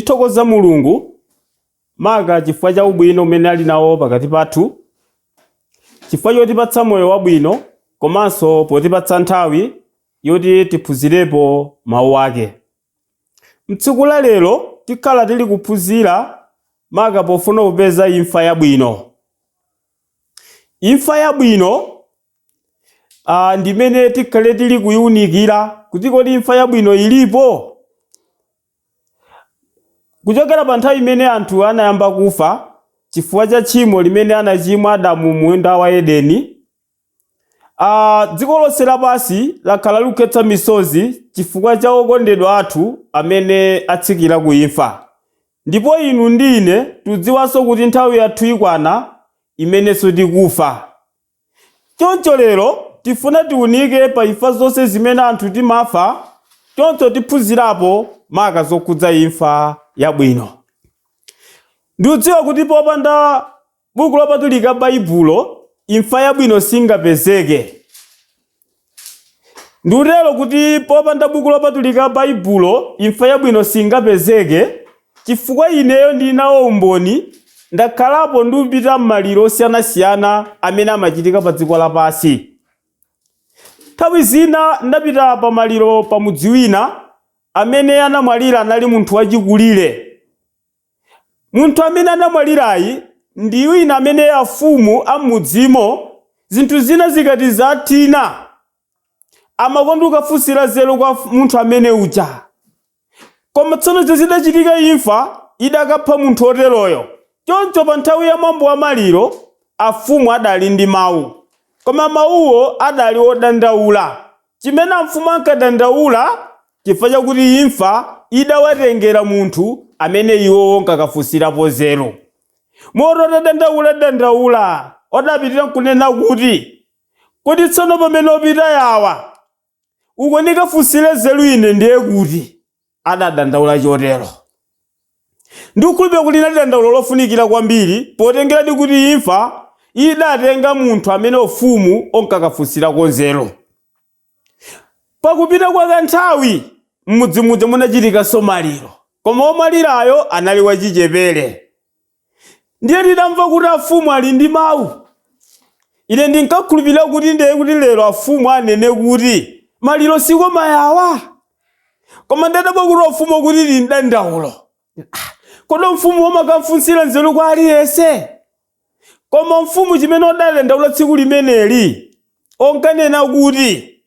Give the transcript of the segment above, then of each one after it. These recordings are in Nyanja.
Tithokoza Mulungu maka chifukwa cha ubwino umene ali nawo pakati pathu, chifukwa chotipatsa moyo wabwino komanso potipatsa nthawi yoti tiphunzirepo mawu ake. Mtsiku la lero tikhala tili kuphunzira maka pofuna kupeza imfa yabwino. Imfa yabwino ndimene tikhale tili kuyiwunikira kuti kodi imfa yabwino ilipo? Kuchokera pa nthawi imene anthu anayamba kufa chifukwa cha tchimo limene anachimwa Adamu munda wa Edeni, dziko lonse lapansi lakhala likukhetsa misozi chifukwa cha okondedwa athu amene atsikira ku imfa. Ndipo inu ndi ine tudziwanso kuti nthawi yathu ikwana imenenso tikufa. Choncho lero tifuna tiunike pa imfa zonse zimene anthu timafa, choncho tiphunzirapo maka zokhudza imfa yabwino. Ndikudziwa kuti popanda buku lopatulika Baibulo, imfa yabwino singapezeke. Ndikutero kuti popanda buku lopatulika Baibulo, imfa yabwino singapezeke, chifukwa ineyo ndili nawo umboni, ndakhalapo ndikupita m'maliro osiyanasiyana amene amachitika pa dziko lapansi. Nthawi zina ndapita pa maliro pa mudzi wina, amene anamwalira anali munthu wachikulire. Munthu amene anamwalirayi ndi wina amene afumu amudzimo zinthu zina zikati zathina amakonda kukafunsira nzeru kwa munthu amene uja. Koma tsono zidachitika imfa idakapha munthu oteroyo. Choncho pa nthawi ya mwambo wa maliro afumu adali ndi mawu, koma mawuwo adali odandaula. Chimene amfumu ankadandaula chifukwa chakuti imfa idawatengera munthu amene iwowo nkakafunsirapo nzeru. Moti atadandaula dandaula odapitira nkunena kuti, kodi tsono pamene opita yawa uko ndikafunsire nzeru ine ndiye kuti? Adadandaula chotero. Ndikukhulupirira kuti linali dandaulo lofunikira kwambiri potengeradi kuti imfa idatenga munthu amene ufumu onkakafunsirako nzeru. Pakupita kwa kanthawi m'mudzi muja munachitikanso maliro, koma omwalirayo anali wachichepere. Ndiye tidamva kuti afumu ali ndi mawu. Ine ndinkakhulupirira kuti ndiye kuti lero afumu anene kuti maliro sikoma yawa, koma ndadabwa kuti afumu akuti ndi dandaulo. Kodi mfumu wamakamfunsira nzeru kwa aliyense? Koma mfumu chimene odadandaula tsiku limeneli onkanena kuti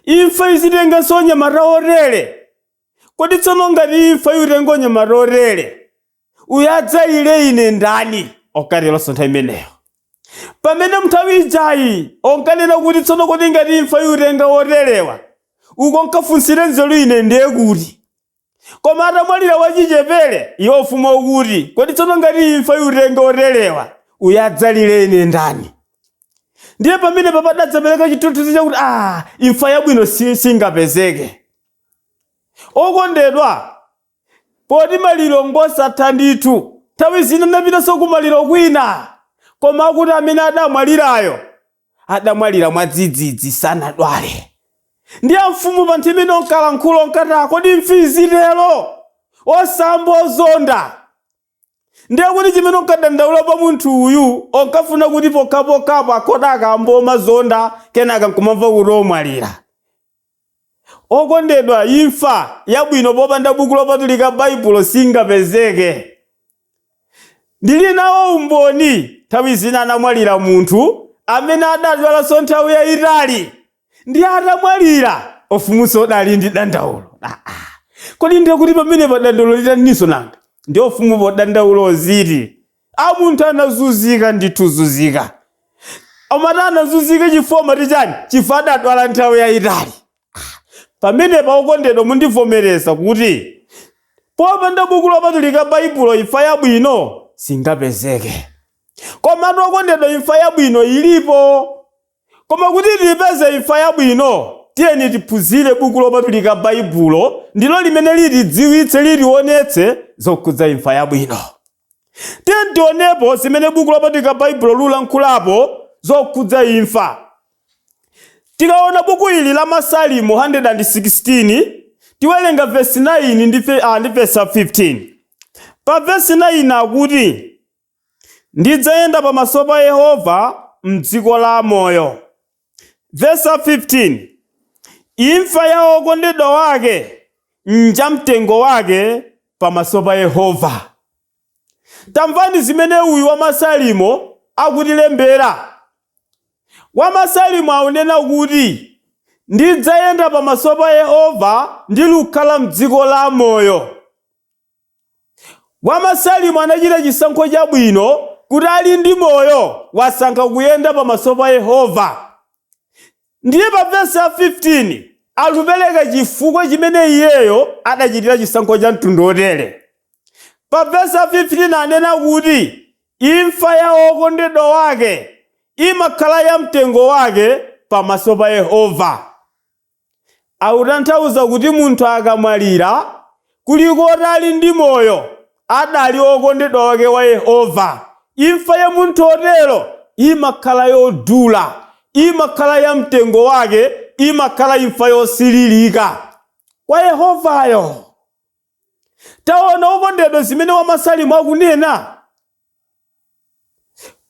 imfa izitenganso anyamata otere. Kodi tsono ngati imfa itenga anyamata otere, uyu adzalire ine ndani? Onkateronso nthawi imeneyo. Pamene nthawi ijayi onkanena kuti tsono kodi ngati imfa itenga oterewa, uko nkafunsire nzeru ine ndiye kuti? Koma atamwalira wachichepere, iwo ufumu ukuti kodi tsono ngati imfa itenga oterewa, uyu adzalire ine ndani? Ndiye pamene papadadzapereka chithunzithunzi chakuti imfa yabwino singapezeke. Okondedwa, poti maliro ngosatha ndithu, nthawi zina ndapitanso kumaliro kwina, koma akuti amene adamwalirayo adamwalira mwadzidzidzi, sanadwale. Ndiye mfumu pa nthawi imene onkalankhula onkati, kodi mfizi tero osamba ozonda? Ndiye kuti chimene onkadandaula pa munthu uyu onkafuna kuti pokhapokhapo akhoda akamba omazonda kenaka nkumamva kuti omwalira. Okondedwa, imfa yabwino popanda buku lopatulika Baibulo singapezeke. Ndili nawo umboni, nthawi zina anamwalira munthu amene adadwalanso nthawi yayitali, ndiye atamwalira ofumunso odali ndi dandaulo. Kodi ndiye kuti pamene pa dandaulo litaninso nanga? Ndi ofumu podandaulo ziti? A munthu anazunzika ndithu zunzika. Amati anazunzika chifukwa amati chani? Chifukwa adadwala nthawi yayitali. Pamenepa okondedwa mundivomereza kuti popanda buku lopatulika Baibulo imfa yabwino singapezeke. Komatu okondedwa, imfa yabwino ilipo. Koma kuti tipeze imfa yabwino, tiyeni tiphunzire buku lopatulika Baibulo, ndilo limene litidziwitse, litionetse zokhudza imfa yabwino. Tiyeni tionepo zimene buku lopatulika Baibulo lulankhulapo zokhudza imfa. Tikaona buku ili la Masalimo 116, tiwerenga verse 9 ndi verse 15. Pa vesi 9 akuti, ndidzayenda pamaso pa Yehova mdziko la moyo. Vesi 15, imfa ya okondedwa wake nja mtengo wake pamaso pa Yehova. Tamvani zimene uyu wamasalimo akutilembera. Wamasalimo akunena kuti, ndidzayenda pamaso pa Yehova ndilukhala mdziko la moyo. Wamasalimo anachita chisankho chabwino kuti ali ndi moyo wasankha kuyenda pamaso pa Yehova. Ndiye pa vesi ya 15 akupereka chifukwa chimene iyeyo adachitira chisankho cha mtundu otere. Pa vesi ya 15 anena kuti imfa ya okondedwa wake imakhala ya mtengo wake pamaso pa Yehova. Akutanthauza kuti munthu akamwalira kulikoti ali ndi moyo adali okondedwa wake wa Yehova. Imfa ya munthu otero imakhala yodula, imakhala ya mtengo wake, imakhala imfa yosililika kwa Yehovayo. Taona okondedwa zimene wamasalimo akunena.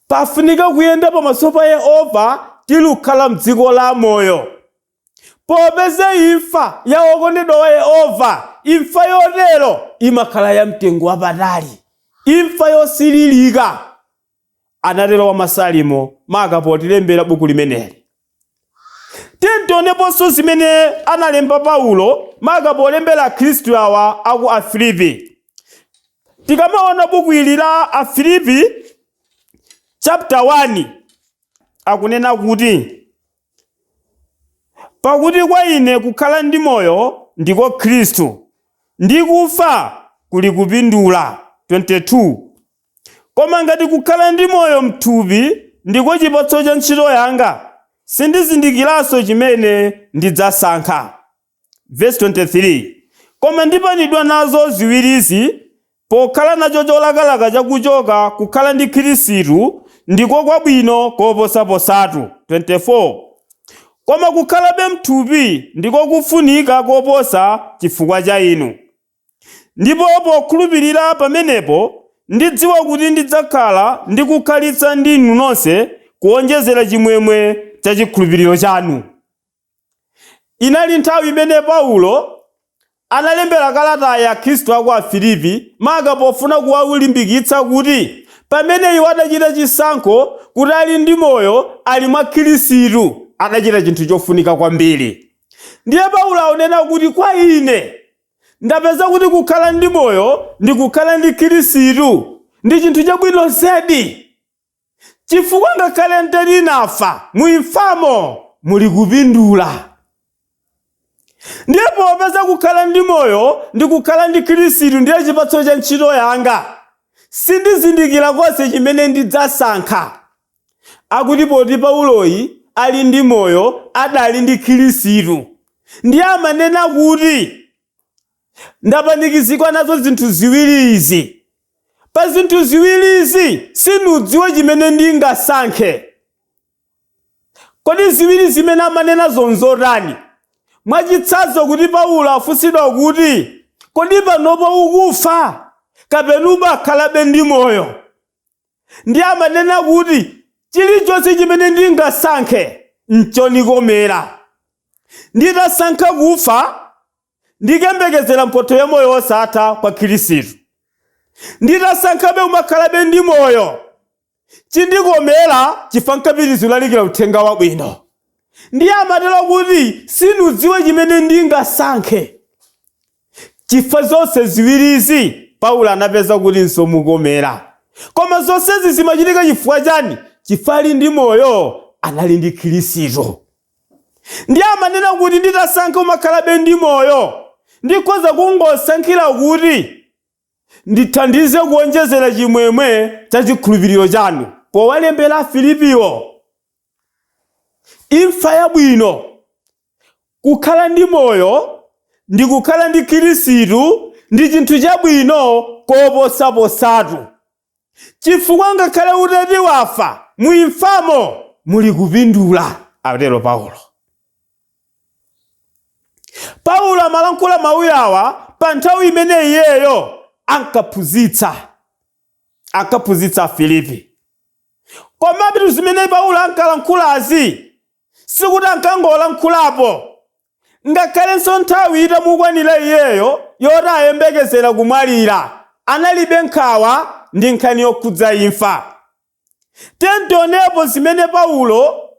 Pafunika kuyenda pamaso pa Yehova tilukhala mdziko la moyo. Popeza imfa ya okondedwa wa Yehova, imfa yotero imakhala ya mtengo wapatali, imfa yosililika, anatero wamasalimo maka potilembera buku limeneli. Tioneponso zimene analemba Paulo maka polembera Akhristu awa aku Afilipi. Tikamaona buku ili la Afilipi chapter 1 akunena kuti, pakuti kwa ine kukhala ndi moyo ndiko Khristu, ndi kufa kuli kupindula. 22 Koma ngati kukhala ndi moyo mthupi ndiko chipatso cha ntchito yanga, sindizindikiranso chimene ndidzasankha. Verse 23 Koma ndipanidwa nazo ziwirizi, pokhala nacho cholakalaka chakuchoka kukhala ndi Khristu ndiko kwabwino koposaposatu. 24 Koma kukhalabe mthupi ndiko kufunika koposa chifukwa cha inu. Ndipo pokhulupirira pamenepo ndidziwa kuti ndidzakhala ndi kukhalitsa ndi inu nonse kuonjezera chimwemwe cha chikhulupiriro chanu. Inali nthawi imene Paulo analembera kalata ya Khristu aku Afilipi maka pofuna kuwalimbikitsa kuti pamene iwo adachita chisankho kuti ali ndi moyo ali mwa Khristu, adachita chinthu chofunika kwambiri. Ndiye Paulo akunena kuti kwa ine ndapeza kuti kukhala ndi moyo ndi kukhala ndi Khristu ndi chinthu chabwino zedi, chifukwa ngakhale ndinafa muimfamo muli kupindula. Ndiye popeza kukhala ndi moyo ndi kukhala ndi Khristu ndiye chipatso cha ntchito yanga, sindizindikira konse chimene ndidzasankha. Akuti poti Pauloyi ali ndi moyo adali ndi Khristu, ndiye amanena kuti ndapanikizidwa nazo zinthu ziwiri izi. Pa zinthu ziwiri izi sindidziwa chimene ndingasankhe. Kodi ziwiri zimene amanena zonzotani? Mwachitsanzo kuti Paulo afunsidwa kuti, kodi panopo ukufa kapena umakhalabe ndi moyo? Ndiye amanena kuti chilichonse chimene ndingasankhe nchonikomera. Nditasankha kufa ndikembekezera mphotho ya moyo wosatha kwa Khristu. Nditasankhabe umakhalabe ndi moyo, chindikomera chifukwa nkapitiriza kulalikira uthenga wabwino. Ndiye amatero kuti sindidziwa chimene ndingasankhe, chifukwa zonse ziwirizi Paulo anapeza kuti nsomukomera. Koma zonsezi zimachitika chifukwa chani? Chifukwa ali ndi moyo anali ndi Khristu. Ndiye amanena kuti nditasankha umakhalabe ndi moyo, ndikhoza kungosankhira kuti ndithandize kuonjezera chimwemwe cha chikhulupiriro chanu powalembera Afilipiwo. Imfa yabwino, kukhala ndi moyo ndi kukhala ndi Khristu ndi chinthu chabwino koposaposatu, chifukwa ngakhale utati wafa muimfamo muli kupindula, atero Paulo. Paulo amalankhula mawu awa pa nthawi imene iyeyo ankaphunzitsa ankaphunzitsa Afilipi. Komabe zimene Paulo ankalankhulazi sikuti ankangolankhulapo. Ngakhalenso nthawi itamukwanira iyeyo yoti ayembekezera kumwalira, analibe nkhawa ndi nkhani yokhudza imfa. Tionepo zimene Paulo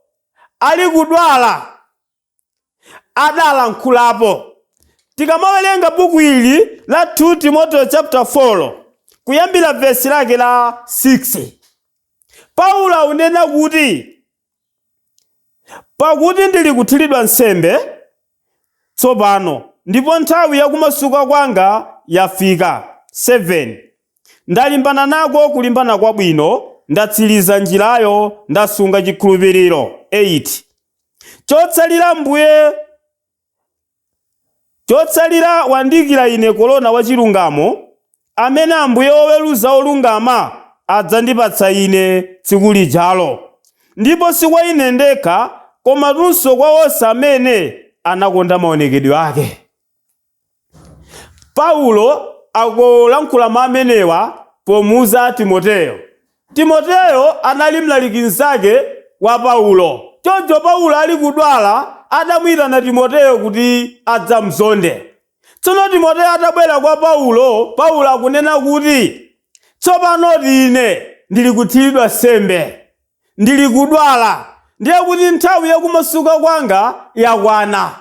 ali kudwala adalankhulapo. Tikamawerenga buku ili la 2 Timoteo chapter 4 kuyambira vesi lake la 6, Paulo akunena kuti, "Pakuti ndili kuthiridwa nsembe tsopano, ndipo nthawi yakumasuka kwanga yafika." 7 "Ndalimbana nako kulimbana kwabwino, ndatsiriza njirayo, ndasunga chikhulupiriro." 8 "Chotsalira Mbuye, chotsalira wandiyikira ine korona wachilungamo, amene Ambuye woweruza olungama adzandipatsa ine tsiku lijalo, ndipo si kwa ine ndekha, komatunso kwa onse amene anakonda maonekedwe ake." Paulo akulankhula mawu amenewa pomuuza Timoteyo. Timoteyo anali mlaliki mnzake wa Paulo. Choncho Paulo ali kudwala adamuyitana Timoteyo kuti adzamzonde. Tsono Timoteyo atabwera kwa Paulo, Paulo akunena kuti, "Tsopano ine ndili kuthiridwa nsembe, ndili kudwala, ndiye kuti nthawi yakumasuka kwanga yakwana.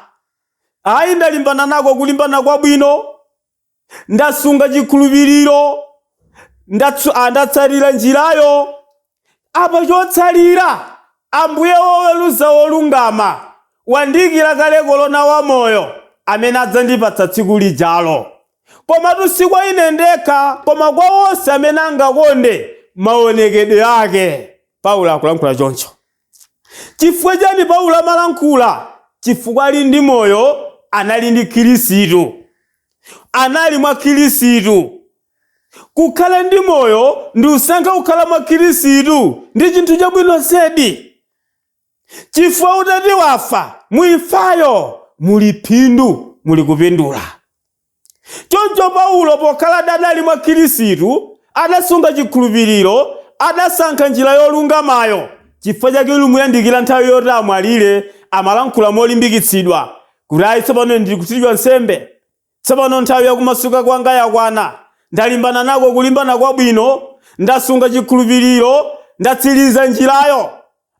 Ayi, ndalimbana nako kulimbana kwabwino, ndasunga chikhulupiriro, ndatsatira njirayo. Apa chotsalira Ambuye woweruza wolungama wandiyikira kale korona wa moyo, amene adzandipatsa tsiku lijalo. Komatu si kwa ine ndekha, koma kwa onse amene angakonde maonekedwe ake." Paulo akulankhula choncho. Chifukwa chani Paulo amalankhula? Chifukwa ali ndi moyo anali ndi Khristu, anali mwa Khristu. Kukhala ndi moyo ndi usankha kukhala mwa Khristu ndi chinthu chabwino zedi, chifukwa utati wafa, muimfayo muli phindu, muli kupindula. Choncho Paulo pokhala adali mwa Khristu, adasunga chikhulupiriro, adasankha njira yolungamayo. Chifukwa chake ikumuyandikira nthawi yoti amwalire, amalankhula molimbikitsidwa kuti, "Ayi, tsopano ndili kuthiridwa nsembe, tsopano nthawi yakumasuka kwanga yakwana. Ndalimbana nako kulimbana kwabwino, ndasunga chikhulupiriro, ndatsiriza njirayo.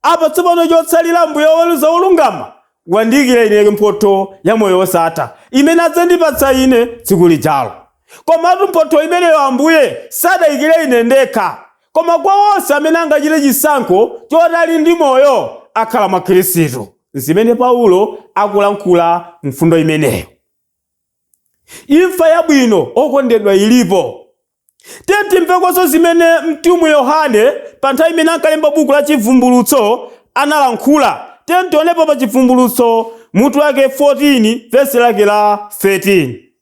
Apa tsopano chotsalira Mbuye woweruza wolungama wandiyikira ine mphotho ya moyo wosatha, imene adzandipatsa ine tsiku lijalo. Komatu mphotho imeneyo Ambuye sadayikire ine ndekha, koma kwa onse amene angachite chisankho choti ali ndi moyo akhala mwa Khristu." Zimene Paulo akulankhula mfundo imeneyo. Imfa yabwino, okondedwa, ilipo. Timvekonso zimene mtumwi Yohane pa nthawi imene ankalemba buku la Chivumbulutso analankhula. Tionepo pa Chivumbulutso mutu wake 14 vesi lake la 13.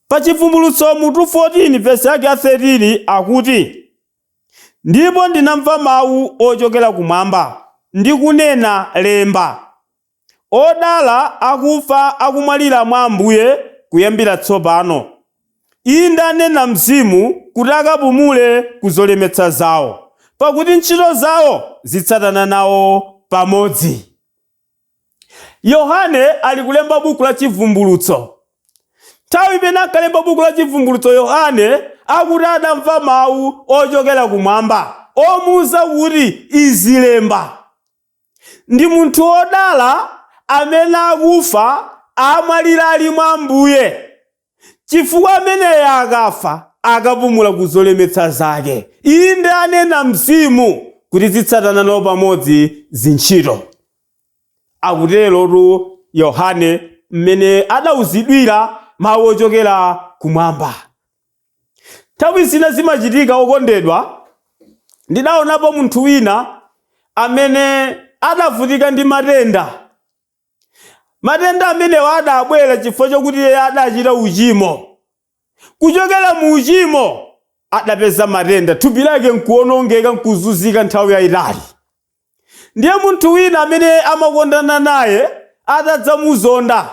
Pa Chivumbulutso mutu 14 vesi yake ya 13 akuti, "Ndipo ndinamva mawu ochokera kumwamba ndi kunena, 'Lemba: Odala akufa akumwalira mwa Ambuye kuyambira tsopano. Inde, anena Mzimu, kuti akapumule ku zolemetsa zawo, pakuti ntchito zawo zitsatana nawo pamodzi.'" Yohane ali kulemba buku la Chivumbulutso. Nthawi imene ankalemba buku la Chivumbulutso, Yohane akuti adamva mawu ochokera kumwamba omuwuza kuti, "Izilemba: Ndi munthu wodala amene akufa amwalira ali mwa Ambuye, chifukwa ameneyo akafa akapumula ku zolemetsa zake. Inde, anena Mzimu, kuti zitsatana nawo pamodzi zintchito." Akuterotu Yohane mmene adawuzidwira mawu ochokera kumwamba. Nthawi zina zimachitika, okondedwa, ndidaonapo munthu wina amene adavutika ndi matenda. Matenda amenewa adabwera chifukwa chokuti iye adachita uchimo. Kuchokera mu uchimo adapeza matenda, thupi lake nkuwonongeka, nkuzunzika nthawi yayitali. Ndiye munthu wina amene amakondana naye atadzamuzonda,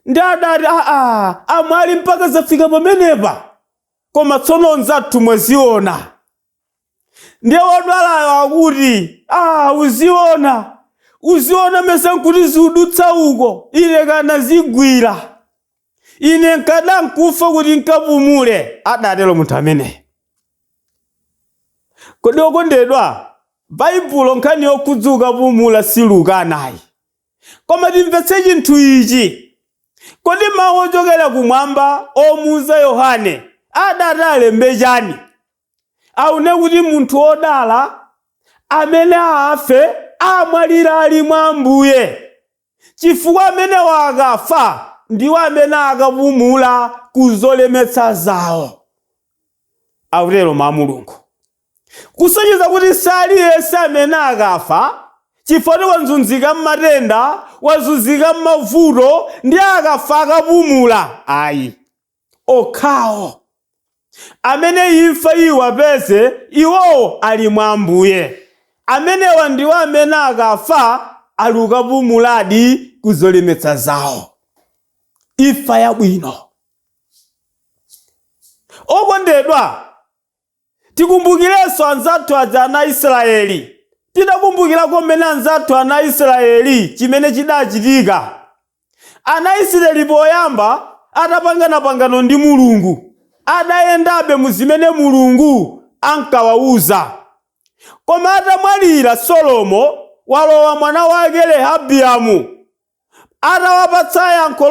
Ndi adati, aa, amwali, mpaka zafika pamenepa? Koma tsono nzathu mwaziona. Ndiye wodwalayo akuti, "Ah, uziona, uziona, mesa nkuti ziudutsa uko? Ine kana zigwira ine nkada nkufa kuti nkapumule," adatero munthu ameneyo. Kodi okondedwa, Baibulo nkhani yokhudza kukapumula silukanayi, koma timvetse chinthu ichi. Kodi mawu ochokera kumwamba omuuza Yohane adati alembe chani? Aune kuti munthu wodala amene afe amwalira ali mwa Ambuye, chifukwa amene wakafa ndiwo amene akapumula ku zolemetsa zawo, akutero mawu a Mulungu, kusonyeza kuti saliyense amene akafa chifukwa wazunzika mmatenda, wazunzika mmavuto, ndi akafa akapumula, ayi. Okhawo amene imfa iwapeze iwowo ali mwa Ambuye, amenewa ndiwo amene akafa ali ukapumuladi kuzolemetsa zawo, imfa yabwino. Okondedwa, tikumbukirenso anzathu aja ana Israeli. Tidakumbukirako mmene anzathu ana Israeli, chimene chidachitika. Ana Israeli poyamba atapangana pangano ndi Mulungu, adayendabe mu zimene Mulungu ankawawuza. Koma atamwalira Solomo, walowa mwana wake Rehabiamu, atawapatsa yankho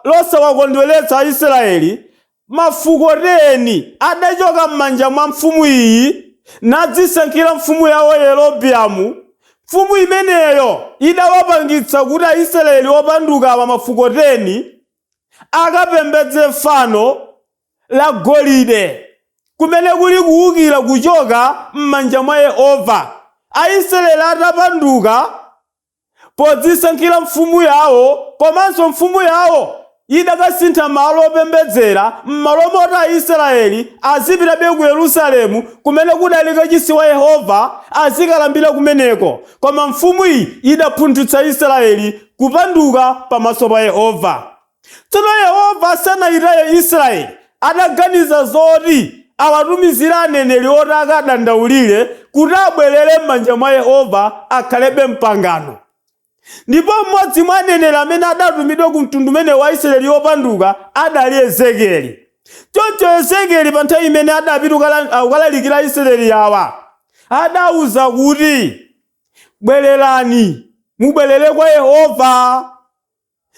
losawakondweretsa Aisraeli, mafuko 10 adachoka m'manja mwa mfumu iyi nadzisankhira mfumu yawo Yerobiamu. Mfumu imeneyo idawapangitsa kuti Aisraeli opanduka awa, mafuko 10, akapembedze fano la golide, kumene kuli kuwukira kuchoka m'manja mwa Yehova. Aisraeli atapanduka podzisankhira mfumu yawo, komanso mfumu yawo idakasintha malo opembedzera, m'malo moti Aisraeli azipitabe ku Yerusalemu kumene kudali kachisi wa Yehova, azikalambira kumeneko, koma mfumu iyi idapunthwitsa Israeli kupanduka pamaso pa Yehova. Tsono Yehova asanayitaye Israeli, adaganiza zoti awatumizire aneneri oti akadandaulire kuti abwerere m'manja mwa Yehova, akhalebe mpangano. Ndipo mmodzi mwa aneneri amene adatumidwa ku mtundu umene wa Israeli wopanduka adali Ezekieli. Choncho Ezekieli, pa nthawi imene adapita kukalalikira Israeli awa, adawuza kuti, "Bwererani, mubwerere kwa Yehova."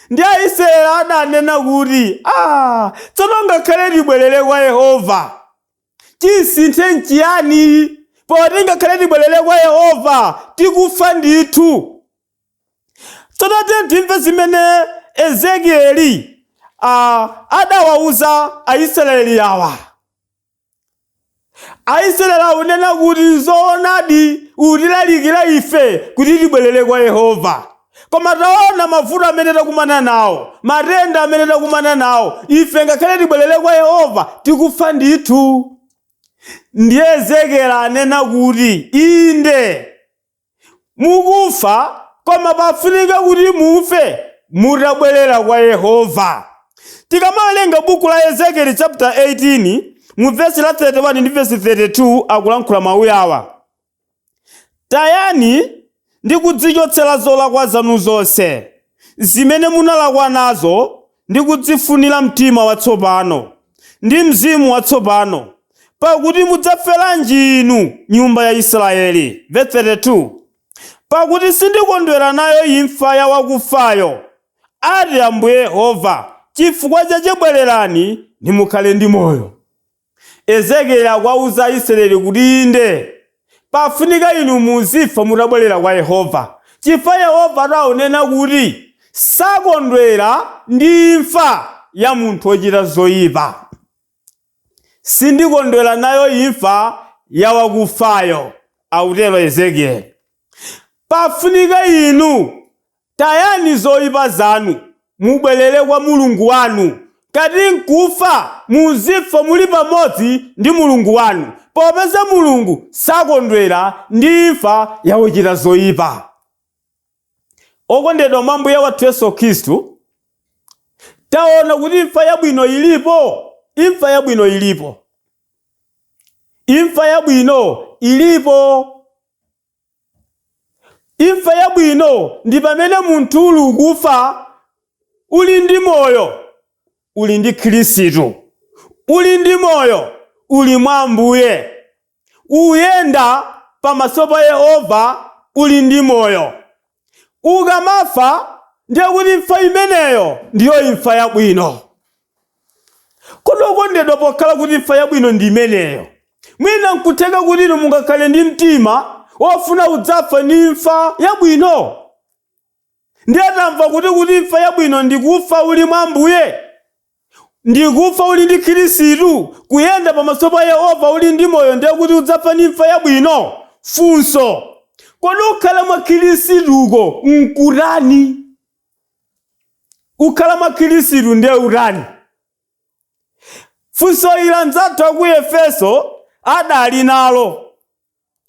Ndi Aisraeli adanena kuti, "Ah, tsono ngakhale tibwerere kwa Yehova, chisinthe nchiyani, poti ngakhale tibwerere kwa Yehova tikufa ndithu?" Tsono tiye timve zimene Ezekieli adawawuza Aisraeli awa. Aisraeli akunena kuti, "Zoonadi, utilalikira ife kuti tibwerere kwa Yehova, koma taona mavuto amene takumana nawo, matenda amene takumana nawo. Ife ngakhale tibwerere kwa Yehova tikufa ndithu." Ndiye Ezekieli anena kuti, "Inde, mukufa, koma pafunika kuti mufe mutabwerera kwa Yehova." Tikamawerenga buku la Ezekieli chapter 18, mu vesi la 31 ndi vesi 32, akulankhula mawu awa: "Tayani ndi kudzichotsera zolakwa zanu zonse zimene munalakwa nazo, ndi kudzifunira mtima watsopano ndi mzimu watsopano. Pakuti mudzaferanji inu, nyumba ya Israeli?" Verse 32: "Pakuti sindikondwera nayo imfa ya wakufayo, ati Ambuye Yehova. Chifukwa chache bwererani nimukhale ndi moyo." Ezekieli akuwauza Aisraeli kuti, inde, pafunika inu muzifa mutabwerera kwa Yehova, chifukwa Yehova ataonena kuti sakondwera ndi imfa ya munthu wochita zoyipa. "Sindikondwera nayo imfa ya wakufayo," akutero Ezekieli. "Pafunika inu tayani zoyipa zanu, mubwerere kwa Mulungu wanu. Kati nkufa, muzifa muli pamodzi ndi Mulungu wanu, popeza Mulungu sakondwera ndi imfa ya wochita zoyipa." Okondedwa mwa Mbuye wathu Yesu Khristu, Taona kuti imfa yabwino ilipo. Imfa yabwino ilipo. Imfa yabwino ilipo. Imfa yabwino ndi pamene munthu uli ukufa uli ndi moyo, uli ndi Khristu, uli ndi moyo, uli mwa Ambuye, uyenda pamaso pa Yehova uli ndi moyo. Ukamafa ndiye kuti imfa imeneyo ndiyo imfa yabwino. Kodi okondedwa, pokhala kuti imfa yabwino ndi imeneyo, mwina nkutheka kuti inu mungakhale ndi mtima wofuna udzafa ndi imfa yabwino? Ndiye tamva kuti imfa yabwino ndi kufa uli mwa Ambuye, ndi kufa uli ndi Khristu, kuyenda pamaso pa Yehova uli ndi moyo, ndiye kuti udzafa ndi imfa yabwino. Funso, kodi ukhala mwa Khristuko nkutani? Ukhala mwa Khristu ndiye utani? Funso ili anzathu aku Efeso adali nalo.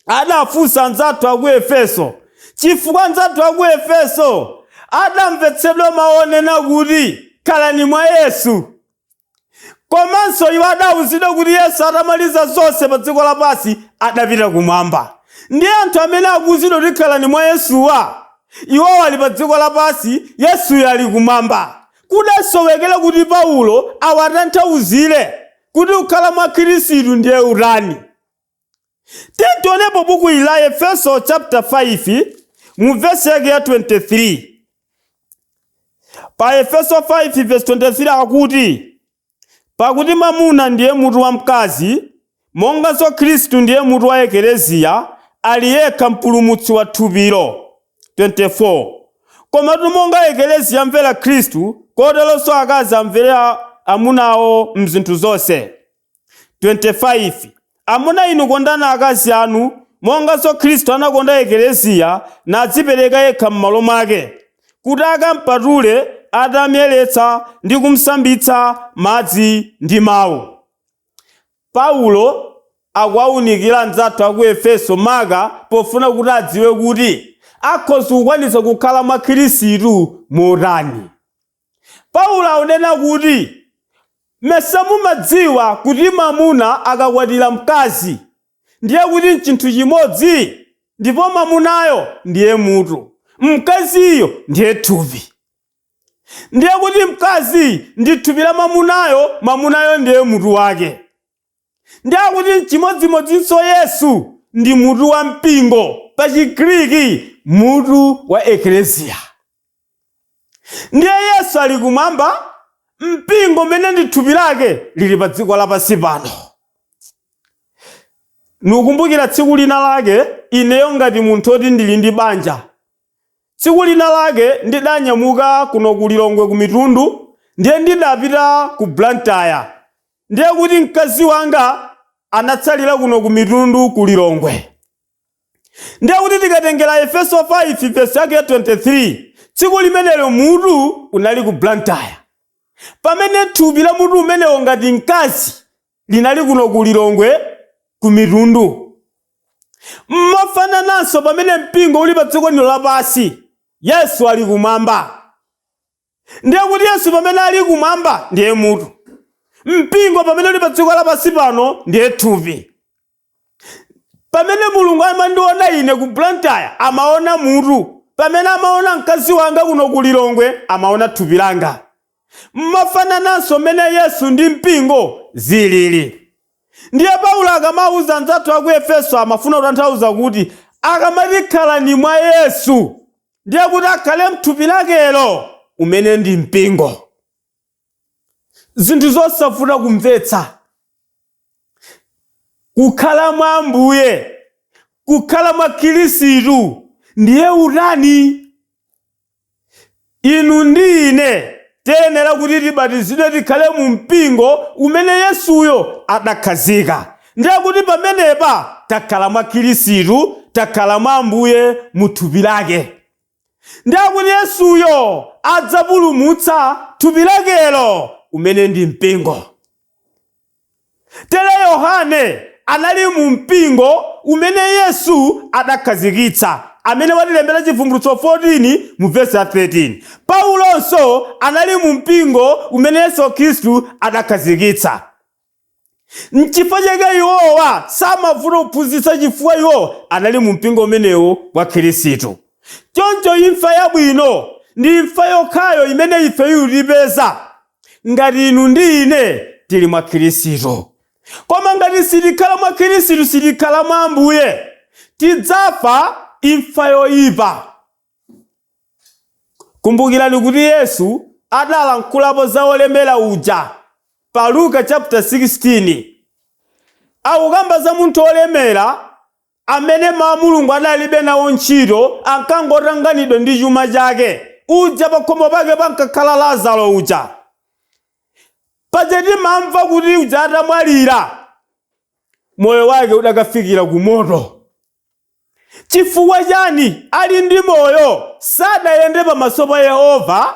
Adafunsa anzathu aku Efeso, chifukwa anzathu aku Efeso adamvetsedwa mawu onena kuti khalani mwa Yesu. Komanso iwo adawuzidwa kuti Yesu atamaliza zonse pa dziko lapansi adapita kumwamba. Ndiye anthu amene akuwuzidwa kuti khalani mwa Yesuwa, iwowo ali pa dziko lapansi, Yesuyo ali kumwamba. Kudasowekera kuti Paulo awatanthauzire kuti kukhala mwa Khristu ndiye utani. Tionepo buku ili la Efeso chapter 5 mu verse yake ya 23. Pa Efeso 5 verse 23 akuti, pakuti mwamuna ndiye mutu wa mkazi, monganso Khristu ndiye mutu wa Ekleziya, ali yekha mpulumutsi wa thupilo. 24 Komatu monga Ekleziya amvera Khristu, koteronso akazi amvere amunawo mzinthu zonse. 25 Amuna inu, kondani akazi anu, monganso Khristu anakonda Ekleziya, nadzipereka yekha m'malo mwake, kuti akampatule atamyeretsa ndi kumsambitsa madzi ndi mawu. Paulo akuwaunikira anzathu aku Efeso maka pofuna kuti adziwe kuti akhoza kukwanitsa kukhala mwa Khristu motani. Paulo akunena kuti mesa mumadziwa kuti mwamuna akakwatira mkazi ndiye kuti nchinthu chimodzi, ndipo mwamunayo ndiye mutu, mkaziyo ndiye thupi. Ndiye kuti mkazi ndi thupi la mwamunayo, mwamunayo ndiye mutu wake. Ndiye kuti nchimodzimodzinso Yesu ndi mutu wa mpingo, pa Chigriki mutu wa Ekleziya. Ndiye Yesu ali kumwamba, mpingo umene ndi thupi lake lili pa dziko lapansi pano. Nikukumbukira tsiku lina lake ineyo ngati munthu oti ndili ndi banja. Tsiku lina lake ndidanyamuka kuno ku Lilongwe ku Mitundu, ndiye ndidapita ku Blantyre. Ndiye kuti mkazi wanga anatsalira kuno ku Mitundu ku Lilongwe. Ndiye kuti tikatengera Efeso 5 verse yake ya 23, tsiku limenelo mutu unali ku Blantyre, pamene thupi la mutu umenewo ngati mkazi linali kuno ku Lilongwe ku Mitundu. Mofanananso pamene mpingo uli pa dziko lino lapansi, Yesu ali kumwamba. Ndiye kuti Yesu pamene ali kumwamba ndiye mutu, mpingo pamene uli pa dziko lapansi pano ndiye thupi. Pamene Mulungu amandiona ine ku Blantyre amaona mutu, pamene amaona mkazi wanga kuno ku Lilongwe amaona thupi langa. Mofanananso mmene Yesu ndi mpingo zilili. Ndiye Paulo akamauza anzathu aku Efeso amafuna kutanthauza kuti akamati khalani mwa Yesu, ndiye kuti akhale mthupi lakelo umene ndi mpingo. Zinthu zosavuta kumvetsa. Kukhala mwa Ambuye, kukhala mwa Khristu ndiye utani? Inu ndi ine tiyenera kuti tibatizidwe tikhale mu mpingo umene Yesuyo adakhazika. Ndiye kuti pamenepa takhala mwa Khristu, takhala mwa Ambuye mu thupi lake. Ndiye kuti Yesuyo adzapulumutsa thupi lakelo umene ndi mpingo. Tere Yohane anali mu mpingo umene Yesu adakhazikitsa. amene watilembera Chivumbulutso 14 mu vesi ya 13. Paulonso anali mu mpingo umene Yesu Khristu adakhazikitsa. Nchifukwa chake iwowa samavuta kuphunzitsa, chifukwa iwo anali mu mpingo umenewu wa Khristu. Choncho imfa yabwino ndi imfa yokhayo imene ife tipeza ngati inu ndi ine tili mwa Khristu. Koma ngati sitikhala mwa Khristu, sitikhala mwa Ambuye, tidzafa imfa yoyipa. Kumbukirani kuti Yesu adalankhulapo za olemera uja pa Luka chapter 16. Akukamba za munthu olemera amene mawu a Mulungu adalibe nawo ntchito, ankangotanganidwa ndi chuma chake. Uja pakhomo pake pankakhala Lazaro uja. Paja timamva kuti uja atamwalira, moyo wake udakafikira ku moto. Chifukwa chani? Ali ndi moyo sadayende pamaso pa Yehova,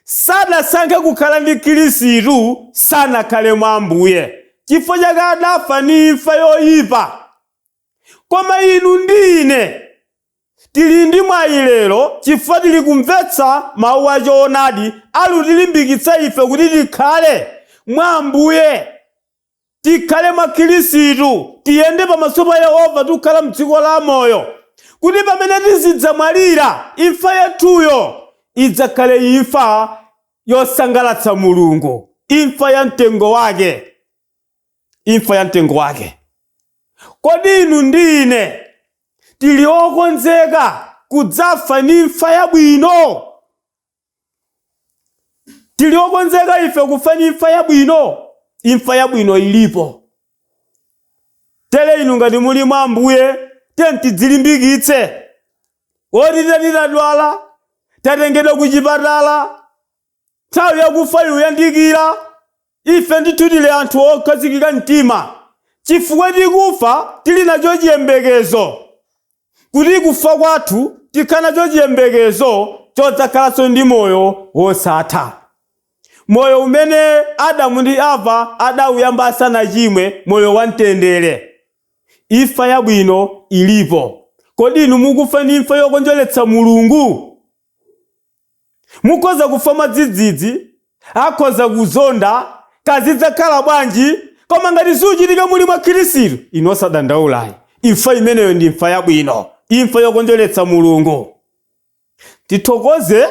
sadasankhe kukhala ndi Khristu, sanakhale mwa Ambuye. Chifukwa chake adafa ndi imfa yoyipa. Koma inu ndi ine tili ndi mwayi lero, chifukwa tili kumvetsa mawu a choonadi alutilimbikitsa ife kuti tikhale mwa Ambuye, tikhale mwa Khristu, tiyende pamaso pa Yehova, tikukhala mdziko la moyo, kuti pamene tizidzamwalira, imfa yathuyo idzakhale imfa yosangalatsa Mulungu, imfa ya mtengo wake, imfa ya mtengo wake. Kodi inu ndi ine tili okonzeka kudzafa ndi imfa yabwino? Tili okonzeka ife kufa ndi imfa yabwino? Imfa yabwino ilipo. Tere inu ngati muli mwa Ambuye, tiye tidzilimbikitse. Oti titadwala, tatengedwa ku chipatala, nthawi yakufa ikuyandikira, ife ndithu tili anthu okhazikika mtima, chifukwa tikufa tili nacho chiyembekezo kuti kufa kwathu tikhala nacho chiyembekezo chodzakhalanso ndi moyo wosatha, moyo umene Adamu ndi Ava adawuyamba asanachimwe, moyo wamtendere. Imfa yabwino ilipo. Kodi inu mukufa ndi imfa yokondweretsa Mulungu? Mukhoza kufa mwadzidzidzi, akhoza kuzonda, kazidzakhala bwanji, koma ngati siuchitika muli mwa Khristu, inu osadandaulayi. Imfa imeneyo ndi imfa yabwino, imfa yokondweretsa Mulungu. Tithokoze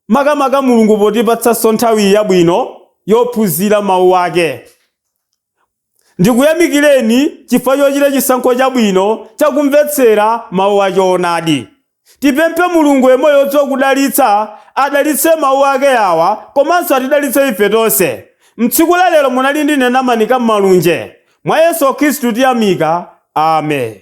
makamaka Mulungu potipatsanso nthawi yabwino yophunzira mawu ake. Ndikuyamikireni chifukwa chochita chisankho chabwino chakumvetsera mawu achoonadi. Tipemphe Mulungu yemweyo wodziwa kudalitsa adalitse mawu ake awa, komanso atidalitse ife tonse. Mtsiku la lero munali ndine Namanika Malunje. Mwa Yesu Khristu tiyamika. Amen.